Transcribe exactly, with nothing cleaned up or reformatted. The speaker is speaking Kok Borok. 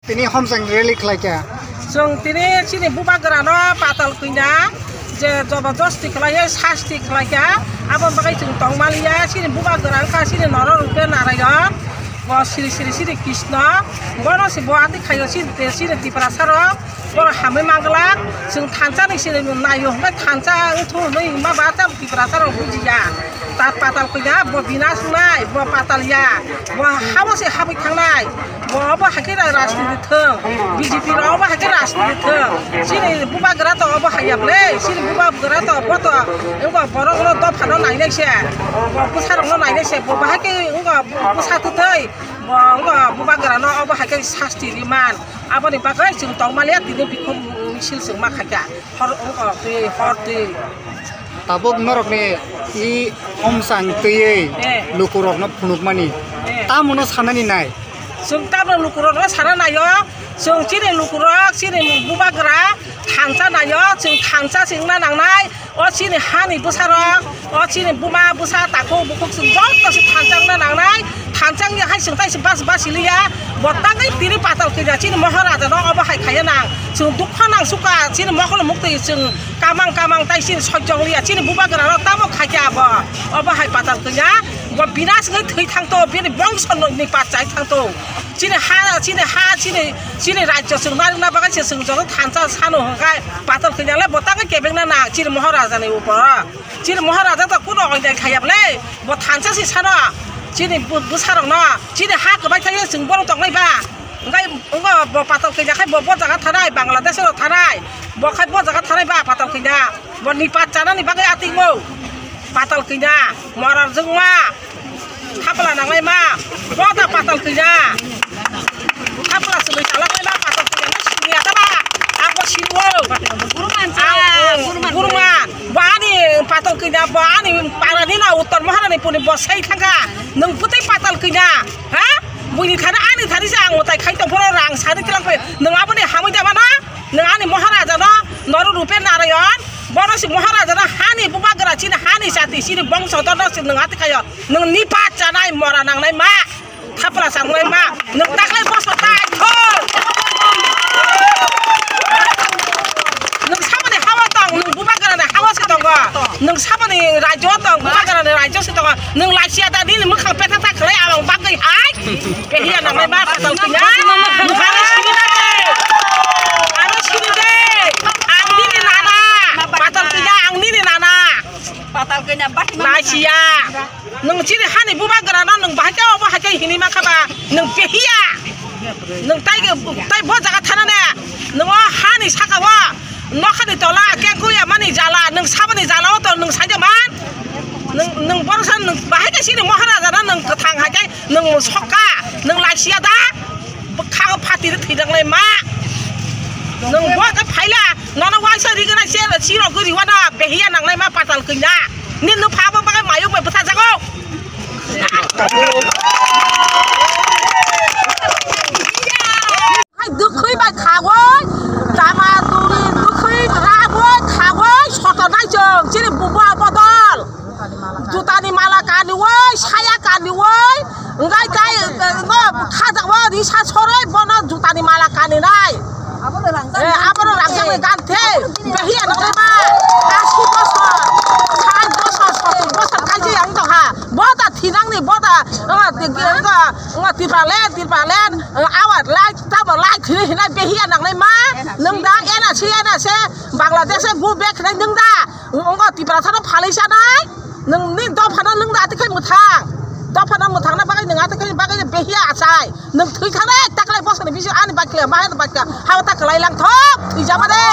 Tini homsang rally khlaikha. Chwng tini chini bubagrano patal kwina je jobojosti khlaiwi sasti khlaikha, aboni bagwi chwng tongmaliya. Chini bubagra wngkha chini Noro Rupe Narayon, bo Sri Sri Sri Krishna, bono se bo ati khaio chini, chini Tiprasarok, borok hamwi manglak, chwng thansa ni chini naio hwnkhe thansa wngthu hwnwi ma ba ta Tiprasarok bujiya. Ta patal kwina bo binas wngnai, bo patal ya, bo habo se habwi thangnai. Bo obo hai khe rajniti thwng, B J P rok obo hai khe rajniti thwng. Chini bubagra to obo hai ya ble, chini bubagra to bo to wngkha borok no dopha no nainai se, bo bwsa rok no nainai se, bo bahai khe wngkha bwsa twtwi, bo wngkha bubagra no obo hai khe sasti ri man. Aboni bagwi chwng tongmaliya tini bikhum misil chwng ma khaikha. Hor wngkha twi, hor twi. Tabuk norokni i omsang twiwi Eh. lukurokno phunukmani Eh. tamono sanani nai. Chwng tabuk lukurokno sana naio, chwng chini lukurok, chini bubagra thansa naio, chwng thansa se wngna nangnai, o chini hani bwsarok, o chini buma bwsa takhuk bukhuk chwng joto se thansa wngna nangnai, thansa wngya hai chwng tai se bas bas liya, bo tangwi tini patal kisa chini Maharaja no obo hai khaiya nang, chwng dukha nang suka chini mokol muktwi chwng kamang kamang tai chini sojjong liya, chini bubagra no tamo khaikha abo, obo hai patal kanya, bo binas wngwi thwi thangto, bini bongso ni pat chai thangto, chini ha, chini ha, chini, chini rajyo chwng narwkna bagwi se chwng joto thansa sano hwnkhe patal kanya le bo tangwi kebengna nang chini Maharaja ni upor, chini Maharaja to kuno oinai khaiya bwle, bo thansa si sano, chini bu-, bwsarok no, chini ha kwbai thangwi chwng bono tongnai ba. Hwnkhe wngkha bo patal kanya khai bo, bo jaga thanai, Bangladesh ro thanai, bo khai bo jaga thanai ba patal kanya, bo ni pat chanani bagwi atingmo patal kanya, morarjwkma, thapla nangnai ma, bo da patal kanya, thapla swlwi chaloknai ma patal kanya, no siniya da ba, ang bo siniwo, Guruman cha, ang, Guruman. Guruman, bo ani patal kanya, bo ani parani na Uttor Maharani puni bo sei thangkha, nwng bwtwi patal kanya. Ha? Buini thani ani thani se ang mwtai khai tong phano rang sari tlang phai. Nwng aboni hamwi da mano? Nwng ani Maharaja no, Noro Rupe Narayon, bono se Maharaja no hani bubagra chini hani jati chini bongso dor no se nwng ati khayo. Nwng ni pat chanai mora nangnai ma. Thapla changnai ma. Nwng taklai boso tai tho. Nwng samani hawa tong, nwng bubagra ni hawa se tongo. Nwng samani rajyo tong, bubagra ni rajyo se tongo. Nwng lachiya da nini mwkhang petha ta khlai abang bagwi hai. Behiya nangnai ma patal kanya. Aro sini de. Aro sini de. Ang nini nana. Patal kanya ang nini nana. Patal kanya bati ma. Lachiya. Nwng chini hani bubagra no nwng bahai khe obo hai khe hini ma khaba. Nwng behiya. Nwng tai, tai bo jaga thana ne. Nwng o hani saka o. Nokhani tola kengkhuya mani jala, nwng saboni jala o to nwng saija man. Nwng, nwng borok sa nwng bahai khe sini Maharaja no nwng kwthang hai khe nwng sokha, nwng laisiya da? Bwkha o phati rw thwi nangnai ma. Nwng bo khe phaila, nono waisa rigana se, sirok gwi riwana behiya nangnai ma patal kanya. Nini no phabo bagwi mayung bai bwtha jago. Hai dwkhwi bai khagwi, jama turi dwkhwi rabwi khagwi sotonai chwng chini buba bodol. Jutani mala kaniwi, saya kaniwi, wngkai kai, eh, no, khajakgo risa soroi bono jutani mala kaninai. Eh, abono rangchakni ganthe, behiya nuknai ma, asi bosor, sat bosor, sottor bosor kaisa yang tongha. Bota thinangni bota, wngkha, wngkha, wngkha Tipraland, Tipraland, eh, awat lai, tamo lai thini hinai behiya nangnai ma, nwng da, ena se, ena se, Bangladesh go back hinai nwng da, wngkha Tiprasano phalwi sanai, nwng ni dophano nwng da, atikhai mwthang, dophano mwthangna bagwi nwng atikhai bagwi behiya achai, nwng thwi thanai, taklai bosoni bising ani bakya, mahai bakya, hao ta kwlai lang thok, thwijama de.